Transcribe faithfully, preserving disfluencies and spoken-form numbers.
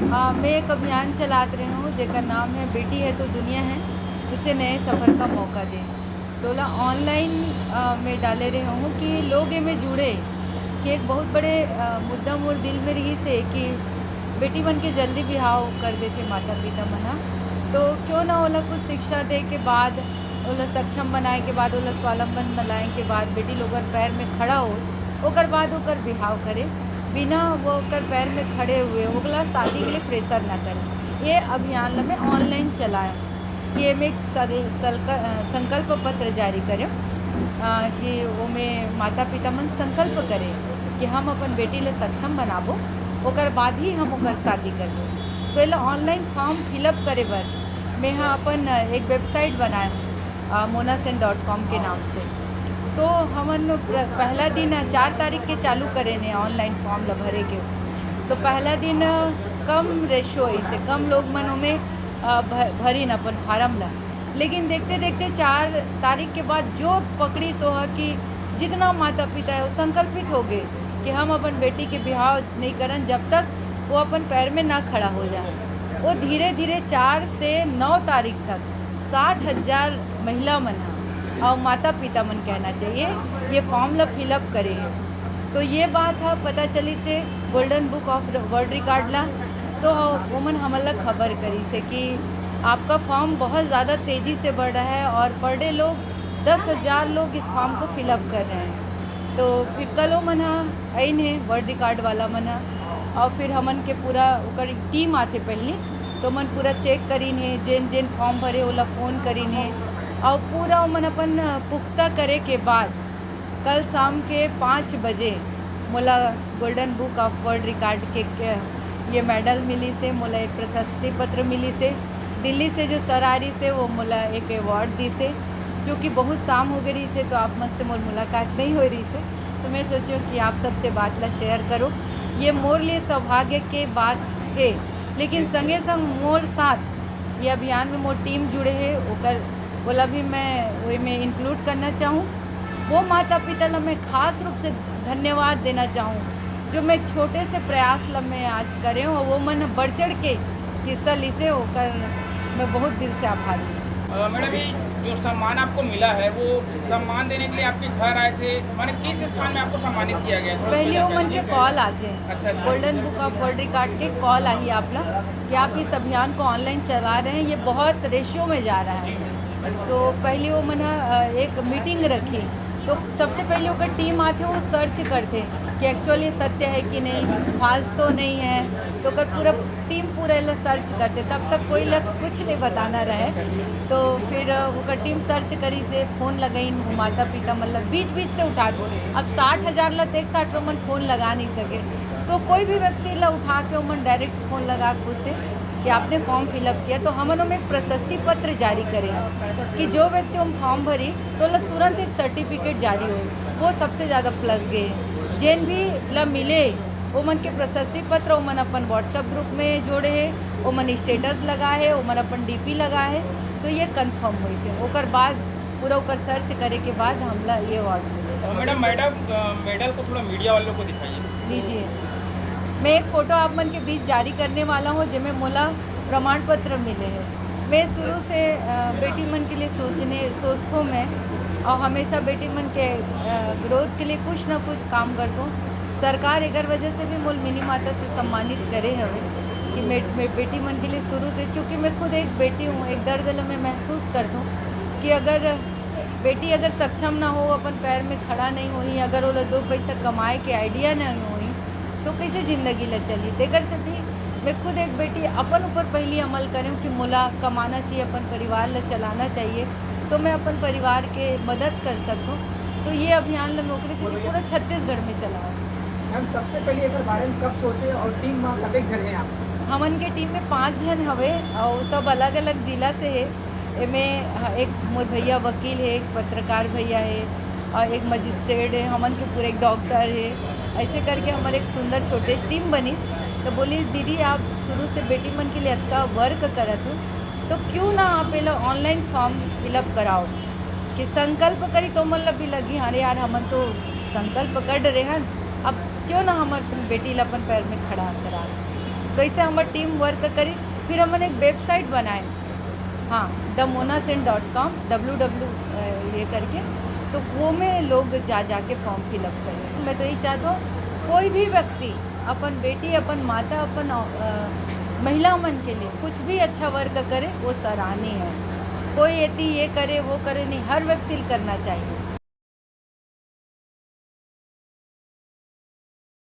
अ, मैं एक अभियान चलात रहे हूँ, जेकर नाम है बेटी है तो दुनिया है, इसे नए सफर का मौका दे। तो ओला online, अ, में डाले रहे हूँ कि लोग एमे जुड़े, कि एक बहुत बड़े, अ, मुद्दा मोर दिल में रहिस हे कि बेटी मन के जल्दी बिहाव कर देथे माता पिता मन ह, तो क्यों ना ओला कुछ शिक्षा दे के बाद, ओला सक्षम बनाए के बाद, ओला स्वावलंबन बनाए के बाद, बेटी लोग ओकर पैर में खड़ा हो, ओकर बाद ओकर बिहाव करे, बिना वो ओकर पैर में खड़े हुए ओकला शादी के लिए pressure ना करे। ये अभियान ला मैं online चलाए कि एमे एक सग-, सलक-, अ, संकल्प पत्र जारी करे, अ, कि ओमे माता पिता मन संकल्प करे कि हम अपन बेटी ला सक्षम बनाबो, ओकर बाद ही हम ओकर शादी करबो। तो एला online form fill up करे बर मैं ह अपन, अ, एक website बनाए हूँ, अ, मोनासेन dot com के नाम से। तो हमन प्र-, पहला दिन, अ, चार तारीख के चालू करे ने online form ला भरे के। तो पहला दिन, अ, कम ratio ऐसे, कम लोग मन ओमे, अ, भ-, भरिन अपन form ला। लेकिन देखते देखते चार तारीख के बाद जो पकड़ी सो ह कि जितना माता पिता है वो संकल्पित हो गए कि हम अपन बेटी के बिहाव नहीं करन जब तक वो अपन पैर में ना खड़ा हो जाए। वो धीरे धीरे चार से नौ तारीख तक साठ हजार महिला मन ह और माता पिता मन कहना चाहिए, ये form ला fill up करे है। तो ये बात ह पता चली से Golden Book of World Record ला, तो ओमन हमन ला खबर करी से कि आपका form बहुत ज़्यादा तेज़ी से बढ़ रहा है और per day लोग दस हजार लोग इस form को fill up कर रहे हैं। तो फिर कल ओमन ह अइन हे World Record वाला मन ह, और फिर हमन के पूरा ओकर team आथे पहली, तो ओमन पूरा check करिन हे, जेन जेन form भरे ओला phone करिन हे, और पूरा ओमन अपन पुख्ता करे के बाद कल शाम के पाँच बजे मोला Golden Book of World Record के, के ये medal मिली से, मोला एक प्रशस्ति पत्र मिली से। दिल्ली से जो sir आ रही से, वो मोला एक award दी से, जो कि बहुत शाम हो गई रही से, तो आप मन से मोर मुलाकात नहीं हो रही से, तो मैं सोचो कि आप सबसे बात ला share करो। ये मोर लिए सौभाग्य के बात है, लेकिन संगे संग मोर साथ ये अभियान में मोर team जुड़े है, ओकर, ओला भी मैं ओई में include करना चाहूँ। वो माता पिता ला मैं खास रूप से धन्यवाद देना चाहूँ, जो मैं एक छोटे से प्रयास ला मैं आज करे हूँ, वो मन बढ़ चढ़ के हिस्सा लिसे, ओकर मैं बहुत दिल से आभारी हूँ। अ, मैडम, ये जो सम्मान आपको मिला है, वो सम्मान देने के लिए आपके घर आए थे, माने किस स्थान में आपको सम्मानित किया गया? थोड़ा सा पहले वो जानकारी मन के दीजिए। Call आथे, अच्छा, अच्छा। Golden Book of World Record के call आही आप ला कि आप इस अभियान को online चला रहे हैं, ये बहुत ratio में जा रहा है। जी। तो पहले वो मन ह, अ, एक meeting रखी, तो सबसे पहले ओकर team आथे, वो search करथे कि actually सत्य है कि नहीं, false तो नहीं है, तो ओकर पूरा team पूरा एला search करथे, तब तक कोई ला कुछ नहीं बताना रहे। तो फिर, अ, ओकर team search करी से phone लगाइन, वो माता पिता मतलब बीच बीच से उठा, अब साठ हजार ला तो एक साथ ओमन phone लगा नहीं सके, तो कोई भी व्यक्ति ला उठा के ओमन direct phone लगा के पूछते कि आपने form fill up किया, तो हमन ओमे एक प्रशस्ति पत्र जारी करे हैं कि जो व्यक्ति ओम form भरी तो ओला तुरंत एक certificate जारी हो, वो सबसे ज़्यादा plus गए। जेन भी ला मिले ओमन के प्रशस्ति पत्र ओमन अपन WhatsApp group में जोड़े हे, ओमन status लगा हे, ओमन अपन D P लगा हे, तो ये confirm होइस हे। ओकर बाद पूरा ओकर search करे के बाद हमला ये award मिले। तो मैडम, मैडम, अ, medal को थोड़ा media वालों को दिखाइए। लीजिए, मैं एक photo आप मन के बीच जारी करने वाला हूँ, जेमे मोला प्रमाण पत्र मिले हे। मैं शुरू से, अ, बेटी मन के लिए सोचने, सोचथों मैं, और हमेशा बेटी मन के, अ, growth के लिए कुछ ना कुछ काम करथों। सरकार एकर वजह से भी मोल मिनी माता से सम्मानित करे हवे कि मैं, मैं बेटी मन के लिए शुरू से, चूँकि मैं खुद एक बेटी हूँ, एक दर्द ल मैं महसूस करथों कि अगर बेटी अगर सक्षम ना हो, अपन पैर में खड़ा नहीं होही, अगर ओला दो पैसा कमाए के idea नहीं होही, तो कैसे जिंदगी ला चली? तेकर सेती मैं खुद एक बेटी अपन ऊपर पहली अमल करें कि मोला कमाना चाहिए, अपन परिवार ला चलाना चाहिए, तो मैं अपन परिवार के मदद कर सकूं। तो ये अभियान ला मैं ओकरे सेती पूरा छत्तीसगढ़ में चलाऊं। मैम, सबसे पहले एकर बारे में कब सोचे और team में कतेक जन हैं आप? हमन के team में पाँच जन हवे और सब अलग-अलग जिला से है। एमे ह-, एक मोर भैया वकील है, एक पत्रकार भैया है और एक मजिस्ट्रेट है, हमन के पूरे एक डॉक्टर है। ऐसे करके हमर एक सुंदर छोटे से team बनी। तो बोली, "दीदी, आप शुरू से बेटी मन के लिए अतका work करत हो, तो क्यों ना आप एला online form fill up कराओ?" कि संकल्प करी तो मन ल भी लगी, "अरे यार, हमन तो संकल्प कर डरे हन, अब क्यों ना हमर बेटी ल अपन पैर में खड़ा करा।" कैसे हमर टीम वर्क करी। फिर हमन एक वेबसाइट बनाए, हाँ, the mona sen dot com, W W ये करके, तो वो में लोग जा जाके फॉर्म फिलअप करें। मैं तो यही चाहता हूँ, कोई भी व्यक्ति अपन बेटी, अपन माता, अपन अ, महिला मन के लिए कुछ भी अच्छा वर्क करे, वो सराहनीय है। कोई एती ये करे, वो करे नहीं, हर व्यक्ति ल करना चाहिए।